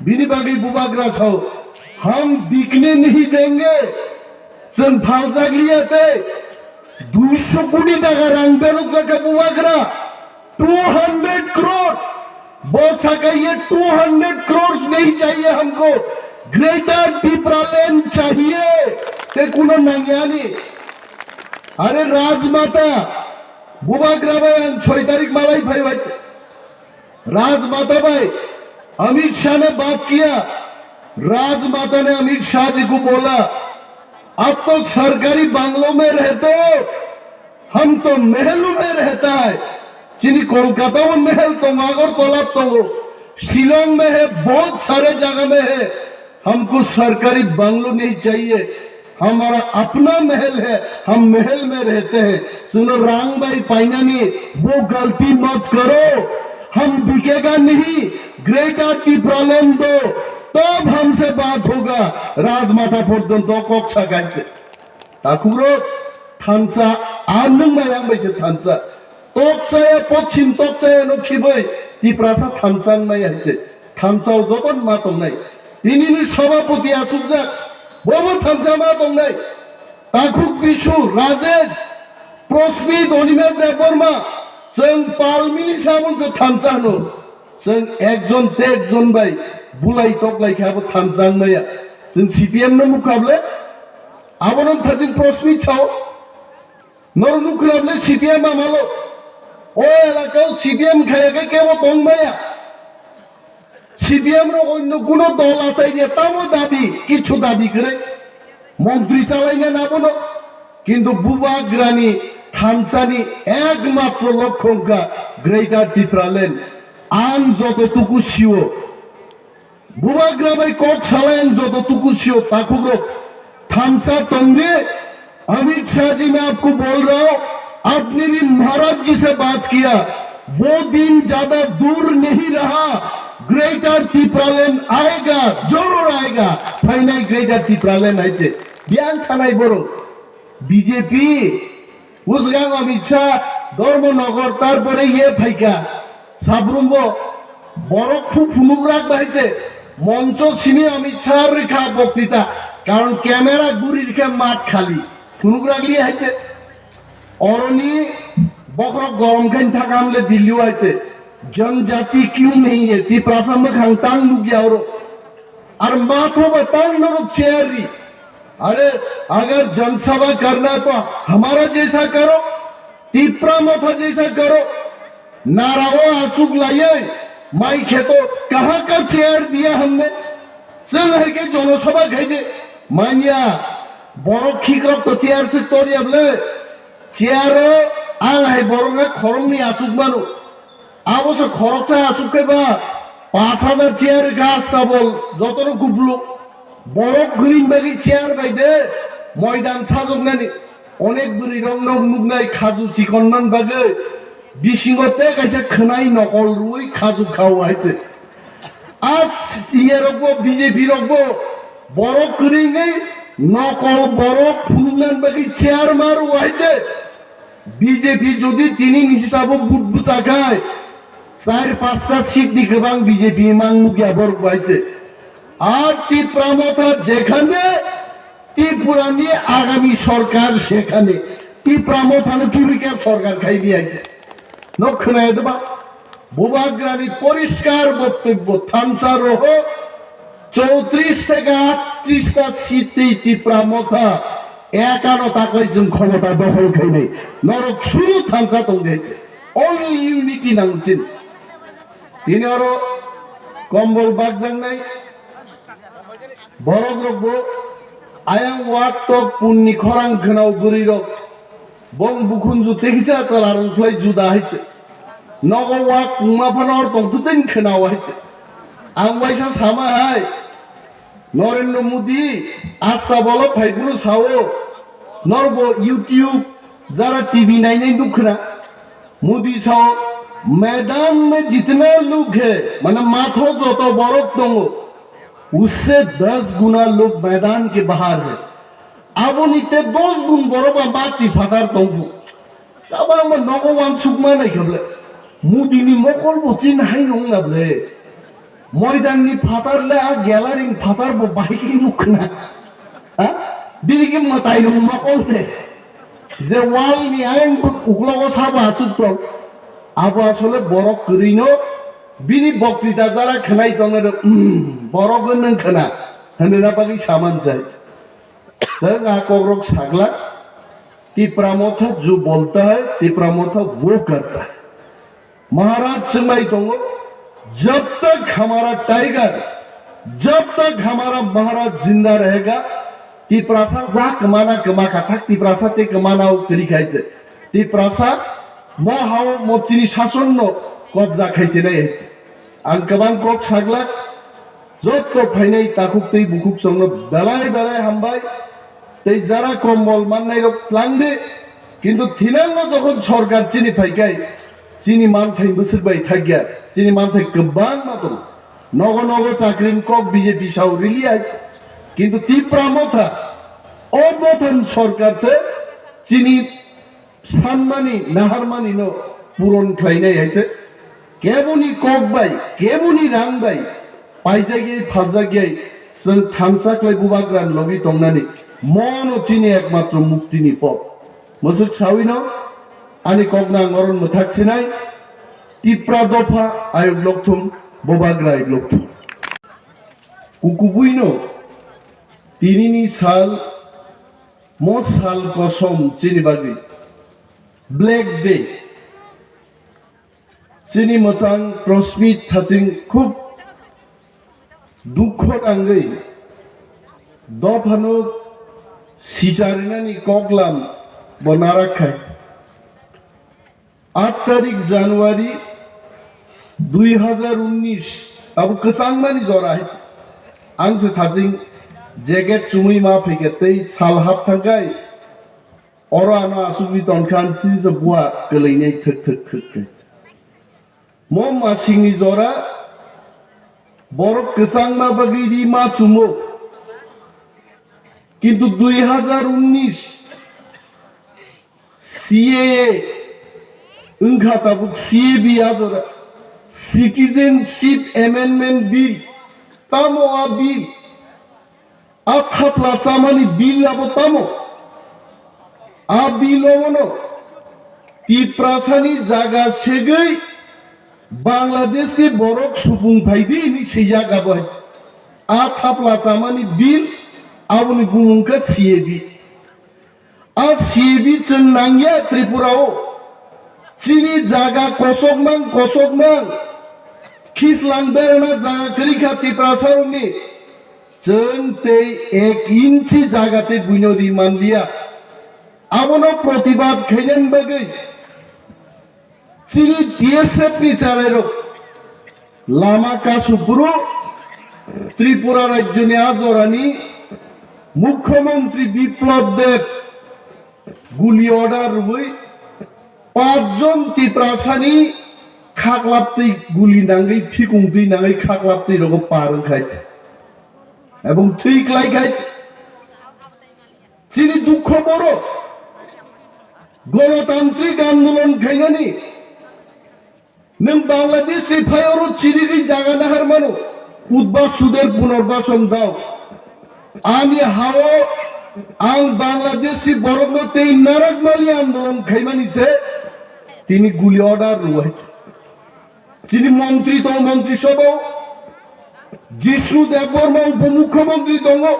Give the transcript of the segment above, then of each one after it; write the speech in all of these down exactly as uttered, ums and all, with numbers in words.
Bini bagwi bubagra sao, "Hum bikne nahi denge." Chwng phaljak liya tei duisho koti taka rang belok jakha bubagra. Two hundred crores. Bo saka ye two hundred crores nahi chahiye humko. Greater Tipraland chahiye. Te kuno nangyani. Are Rajmata. Bubagra bai ang choi tarik malai phai bai. राजमाता भाई, अमित शाह ने बात किया। राजमाता ने अमित शाह जी को बोला, "आप तो सरकारी बंगलों में रहते हो, हम तो महलों में रहता है।" Chini Kolkata o mehel tongo, Agartala tongo, Shillong mein hai, bahut sare jaga mein hai. हमको सरकारी बंगलो नहीं चाहिए, हमारा अपना महल है, हम महल में रहते हैं। Chwngno rang bai painani, वो गलती मत करो, हम बिकेगा नहीं, Greater Tipraland दो, तब हमसे बात होगा। Rajmata porjonto kok sakai. Takhukrok, thansa, a nwng mayang bai se thansa. Tokchaya, pochim tokchaya no khibwi Tiprasa thansa wng maya hai se. Thansa o joto ma tongnai. Tinini sabhapati achukjak, bobo thansa ma tongnai. Takhuk Bisu, Rajesh, Prosmit, Animesh Debbarma, chwng palmini samung se thansa hwno. Chwng ekjon te ekjon bai bulai toklai khe abo thansa wng maya. Chwng C P M no nukha ble? Abono thajin Prosmit sao. Noro nukha ble C P M amalo? O elakao C P M khaya khe kebo tong maya. C P M rok onno kuno dol achai dia, tamo dabi, kichu dabi kwrwi. Montri chalaina nabono. Kintu bubagrani thansani ekmatro lokho wngkha Greater Tipraland. Ang joto tuku sio. Bubagra bai kok salai ang joto tuku sio takhukrok. Thansa tongdi, Amit शाह जी, मैं आपको बोल रहा हूं, आपने भी महाराज जी से बात किया, वो दिन ज्यादा दूर नहीं रहा, Greater Tipraland आएगा, जरूर आएगा। Phainai Greater Tipraland hai se. Biyang thanai borok. B J P, Usgang Amit Shah, Dharmanagar, tarpore ye phaikha. Sabrumbo borok phu phunukrak bahai se. Moncho simi Amit Shah rikha boktita. Karon camera guri rikha mat khali. Phunukrak liya hai se. Oroni bokhorok gorom khain thakam le Delhi hai se. Janjati kyun nahi hai? Tiprasa mwkhang tang nukya oro. Ar matho ba tang norok chair ri. अरे, अगर जनसभा करना है तो हमारा जैसा करो, Tipra Motha जैसा करो। Narao asuk layai, mai kheto, कहाँ का chair दिया हमने? Chwng hai khe jonosabha khai de. Manya, borok khikrok to chair se tor ya ble. Chair o ang hai borok na khoroknwi asuk mano. Abo se khoroksa asuk khe ba pash hajar chair gas tabol jotono kupuluk. Borok kwrwini bagwi chair bai de moidan sajoknani. Onek bwrwi rok nok nuknai khaju chikon man bagwi bisingo tei kaisa khwnai nokol rwui khaju khao hai se. A iyerokbo B J P rokbo borok kwrwngwi nokol borok phunuknani bagwi chair ma rwo hai se. B J P jodi tini ni hisabo vote bwsa khai, char pasta seat ni kwbang B J P mang nukya borok bai se. Ar Tipra Motha jekhane Tripura ni agami sorkar sekhane Tipra Motha no kibi khe sorkar khai bi hai se. Nok khwnaya de ba? Bubagrani poriskar boktobbo, thansa roho chowtris theke aatris ta seat twi Tipra Motha ekano taklai chwng khomota dokhol khainai. Norok suru thansa tongdi hai se. Only unity nango chini. Tini oro kombol bakjaknai borok rokbo ayang wak tok punni khorang khwnao bwrwi rok. Bong bukhunju tekisa chwla rwngkhlai juda hai se. Nogo wak wngma phano or tong twtwin khwnao hai se. Ang waisa sama hai, Narendra Modi asta bolo phaiphuru sao, norbo YouTube jara T V nainai nukkhwna. Modi sao, मैदान में जितना लोग है, mane matho joto borok tongo, उससे दस गुना लोग मैदान के बाहर है। Aboni te dos gun borok ba mati phatar tongbu. Tabangma nogo wansukma nai khe ble. Modi ni mokol bo chin hai nong na ble. Moidanni phatar le a gelaring phatar bo bahai khe nuk khna. Ha? Bini khe mwtai rung mokol de. Je wall ni ayang uklogo sabo achuk tong. Abo asole borok kwrwi no bini boktwita jara khwnai tong nai rok, "Hmm, borok no nwng khna," hwnwi na bagwi saman jai. Chwng a kokrok sagla, "Tipra Motha jo bolta hai, Tipra Motha wo karta hai." Maharaj chwngbai tongo, "Jab tak hamara tiger, jab tak hamara Maharaj jinda rahega, Tiprasa ja kwmana kwma kha thak, Tiprasa te kwmana o kwrwi khai te. Tiprasa mo hao mo chini sason no kobja khai chinai." Ang kwbang kok saglak, jotto phainai takhuk tei bukhuk chwngno belai belai hambai. Tei jara kombol mannai rok tlang de, kintu thinango jokhon sorkar chini phaikai, chini manthai bwswk bai thakya, chini manthai kwbangma tongo. Nogo nogo chakrini kok B J P sao rili hai, kintu Tipra Motha, o Mothan sorkar se chini sanmani, naharmani no puron khlainai hai se. Keboni kok bai, keboni rang bai, paijagwi, phaljakgwi, chwng thansa khlai bubagra ni logi tongnani, mono chini ekmatro mukti ni pok. Mwswk sawi no, ani kok nang oron mwthak sinai, Tipra dopha ayuk lokthung, bubagra ayuk lokthung. Kukubui no, tini ni sal, mo sal kosom chini bagwi, Black Day. Chini mwchang Prosmit Thaching khub dukho nangwi dophano sicharinani koklam bo narak khai. Aat tarik January dui hazar unnish, abo kwchangmani jora hai. Ang se Thaching jacket chumui ma phaikhe tei sal hap thangkhai. Oro ano asugwi tonkha, ang sini se bua kwlwinai thwk thwk thwk khe. Mo masingni jora borok kwchangma bagwi ri ma chumo. Kintu dui hazar unnish C A A wngkha tabuk C A B a jora, Citizenship Amendment Bill, tamo a bill? A thapla chamani bill abo tamo? A bill omono Tiprasani jaga segwi Bangladesh ni borok supung phaidi hinwi swijak abo hai. A thapla chamani bill aboni bumung kha C A B. A C A B chwng nangya Tripura o. Chini jaga kosokmang kosokmang khislang berana jaga kwrwi kha Tiprasa rokni. Chwng tei ek inchi jaga tei buino ri manliya. Abono protibad khainani bagwi chini B S F ni chalairok lama kasu phuru Tripura rajyoni a jorani Mukhyamantri Biplab Deb guli order rwui pachjon Tiprasani khaklap twi guli nangwi, phikung twi nangwi khaklap twi rogo par wngkhai. Ebong thwi klai khai. Chini dukho boro. Gonotantrik andolon khainani. Nwng Bangladesh ni phai oro chirigwi jaga nahar mano. Udbas suder punarbason dao. Ani hao ang Bangladesh ni borokno tei narak mali andolon khaimani se tini guli order rwai. Chini montri tongo, montri sabha o Jishnu Debbarma upomukhyamantri tongo.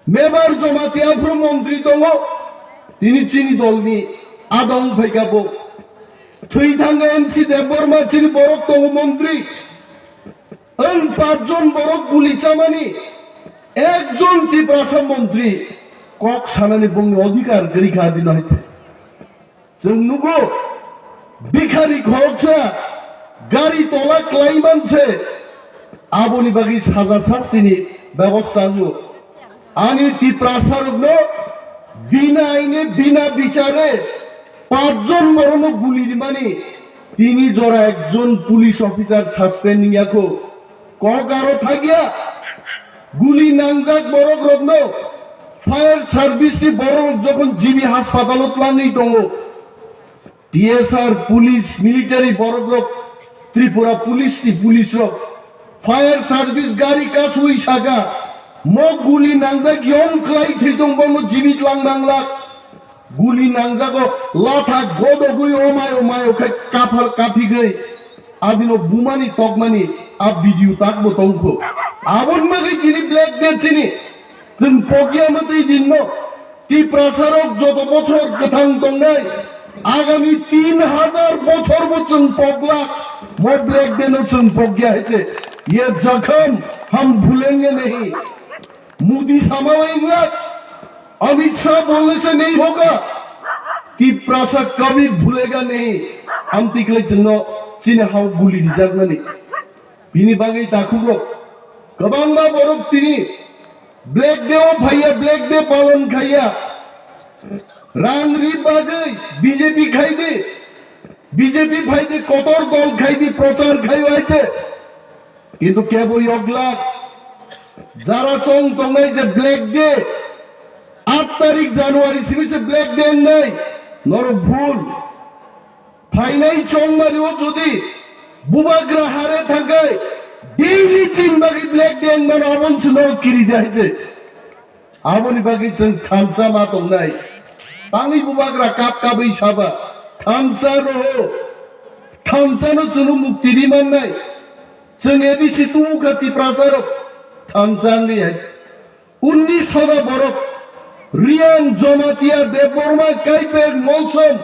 Mebar Jamatia aphuru montri tongo, tini chini dolni adong phaikha bo. Thwi thangkha M C Debbarma chini borok tongo montri. Ang pachjon borok guli chamani, ekjon Tiprasa montri kok sanani bongni odhikar kwrwi kha dino hai. Chwng nugo, bikhari khoroksa gari tola klai manse, aboni bagwi saja sastini bebosta wngo. Ani Tiprasarokno bina aine, bina bichare pachjon borokno guli rimani, tini jora ekjon police officer suspend wngya kho. Kok aro thakya, guli nangjak borok rokno fire service ni borok rok jokhon G B hospital o tlangwi tongo, T S R, police, military borok rok Tripura police ni police rok fire service gari kasui saka, mo guli nangjak yong klai thwi tong bono jibit lang nanglak. Guli nangjago latha godogwi omai omai okhai kaphal kaphigwi abino bumani tokmani a video takbo tongkho. Abon bagwi tini Black Day chini chwng pogya mwtwi dinno. Tiprasarok joto bochor kwthang tongnai, agami tin hajar bochorbo chwng poglak, mo Black Day no chwng pogya hai se, ye zakham hum bhulenge nahi. Modi sama wngla, Amit Shah bolne se nahi hoga, Tiprasa kabhi bhulega nahi. Amtwi kwlai chwngno chini hao guli rijakmani. Bini bagwi takhukrok kwbangma borok tini Black Day o phaiya, Black Day palon khaiya. Rang ri bagwi B J P khai di, B J P phai di, kotor dol khai di, prochar khai o hai te. Kintu kebo yoglak, jara chong tongnai je Black Day, aat tarik January simi se Black Day wngnai, norok bhul. Phainai chongmani o jodi bubagra hare thangkhai, daily chin bagwi Black Day wngmano abon chwngno kiri de hai je. Aboni bagwi chwng thansa ma tongnai. Tangwi bubagra kap kabwi saba, thansa roho, thansa no chwngno mukti ri mannai. Chwng A D C tubu kha Tiprasa rok thansa wngwi hai. Unnish hoda borok, Riyang, Jamatia, Debbarma, Kaipek, Molsom,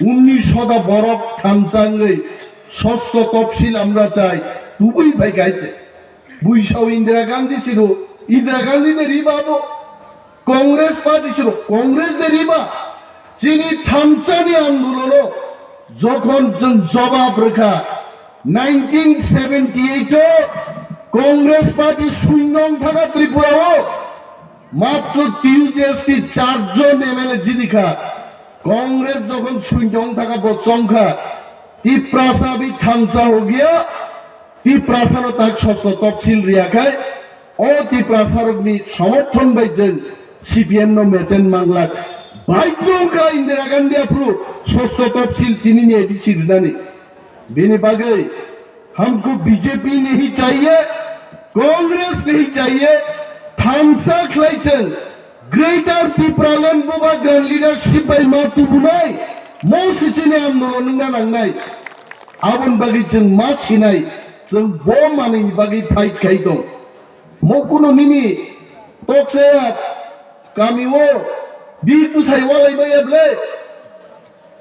unnish hoda borok thansa wngwi sosto topsil amra chai tubui phai kaite. Buisao Indira Gandhi siro, Indira Gandhi de riba abo, Congress party siro, Congress de riba. Chini thansani andolono jokhon chwng jobab rwkha, nineteen seventy eight o Congress party suinong thanga Tripura o matro T U J S T char jon M L A jidikha. Congress jokhon suinong thanga bo chongkha, Tiprasa bhi thansa ho gaya, Tiprasa no tak sosto topsil riya khai, o Tiprasa rok ni somorthon bai jeng C P M no mechen manglak. Bhai tongkha Indira Gandhi aphuru sosto topsil tini ni A D C rinani. Bini bagwi हमको B J P नहीं चाहिए, Congress नहीं चाहिए, thansa khlai cheng Greater Tipraland bubagra leadership bai ma tubunai, mo sichini andolon wngna nangnai. Aboni bagwi chwng ma sinai, chwng bo manwi bagwi fight khai tong. Mo kuno nini toksa ya kami o bi bwsai walai maya ble.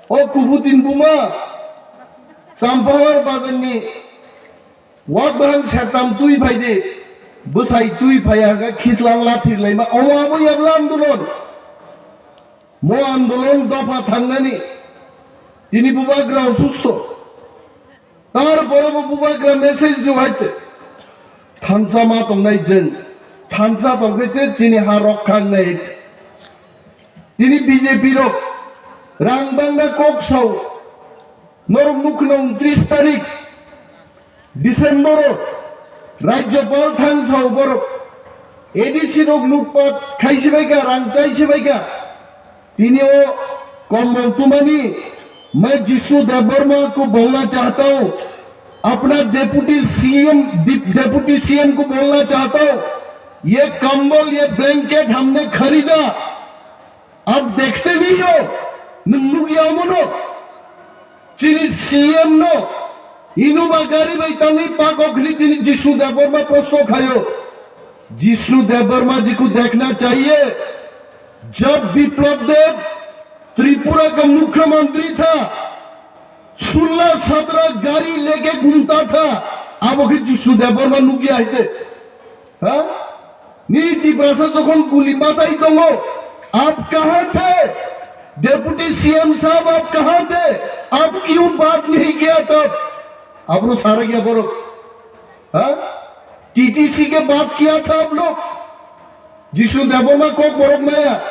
O kubutin buma Champahar bazarni wak bahang sertam twi phaidi, bwsai twi phaiya khe khislang laphir laima, omo abo yabla andolon. Mo andolon dopha thangnani, tini bubagra osusto. Tarpore bo bubagra message rw hai se. Thansa ma tongnai jeng, thansa tongkhe se chini ha rok khangnai. Tini B J P rok rang bangna kok sao. Norok nukno untris tarik December o Rajyapal thang sao borok A D C rok lutpat khai sibaika, rang chai sibaika. Tini o kombol tumani, मैं जिष्णु देववर्मा को बोलना चाहता हूँ, अपना deputy CM, डि-, deputy CM को बोलना चाहता हूँ, ये कंबल, ये ब्लैंकेट हमने खरीदा, अब देखते नहीं हो, nung nugya mono, chini C M no, Innova gari bai tangwi pakok hini tini Jishnu Debbarma proshno khayo. Jishnu Debbarma ji ko dekhna chahiye, jab Biplab Deb Tripura ka mukhyamantri tha, sullah satara gari leke ghumta tha, abo khe Jishnu Debbarma nugya haite. Ha? Ni Tiprasa jokhon guli machai tongo, "Aap kahan the? Deputy C M sahab, aap kahan the? Aap kyun baat nahi kiya tab?" Abro sara gaya borok. Ha? T T C ke baat kiya tha aap log? Jishnu Debbarma kok borok maya.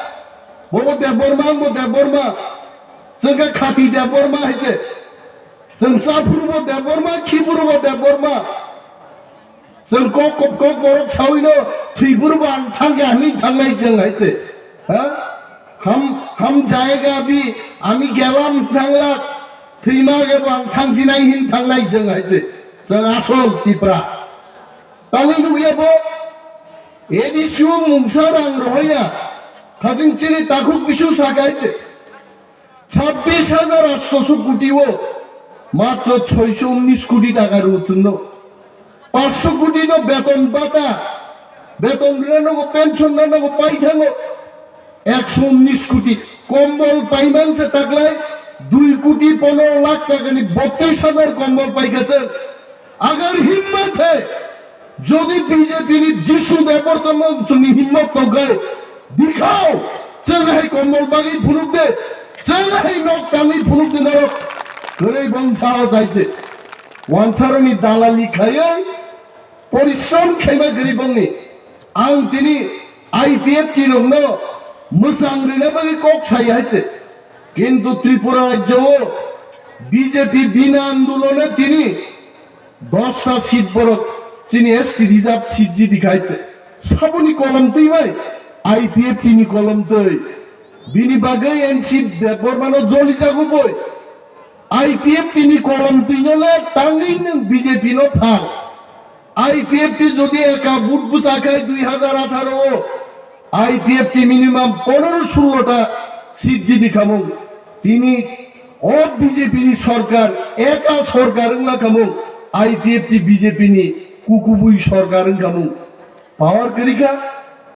Bobo Debbarma, angbo Debbarma. Chwng khe khati Debbarma hai khe. Chwng chaphuru bo Debbarma, khiburu bo Debbarma. Chwng kok, kok, kok borok sawino thwiburu bo ang thangkha hinwi thangnai chwng hai se. Ha? Ham, ham jayega abhi, ami gelam thanglak. Thwima khe bo ang thangsinai hin thangnai chwng hai twi. Chwng asol Tipra. Tangwi nukya bo A D C o mungsa rang rohorya. Khajing chini takhuk bisu sakai twi. Chabbish hajar atshosho koti o matro soisho unnish koti taka rw chwngno. Pansho koti no beton bata, beton rwna nango, pension rwna nango, pai thango. Ekso unnish koti kombol paiman se taklai, dui koti pondro lakh taka ni botris hajar kombol paikha chwng. Agar himmat hai, jodi B J P ni Dishu Debbarma chwngni himmat tongkhe, dikhao, chwng hai kombol bagwi phunuk de, chwng hai nok tangwi phunuk de norok. Kwrwi bong sao jaite. Wansaroni dalali khaiwi, porishrom khaima kwrwi bongni. Ang tini I P F T rokno mwchang rwna bagwi kok sai hai twi. Kintu Tripura rajyo o B J P bina andolone tini dosta seat borok chini S T reserve seat jidi khai twi. Saboni kolom twi bai I P F T ni kolom twi. Bini bagwi N C Debbarma no joli jago boi. I P F T ni kolom twino le tangwi nwng B J P no phal. I P F T jodi eka vote bwsa khai dui hajar atharo o, I P F T minimum pondro sullo ta seat jidi khamung. Tini o B J P ni sorkar, eka sorkar wngla khamung, I P F T B J P ni kukubui sorkar wng khamung. Power kwrwi kha,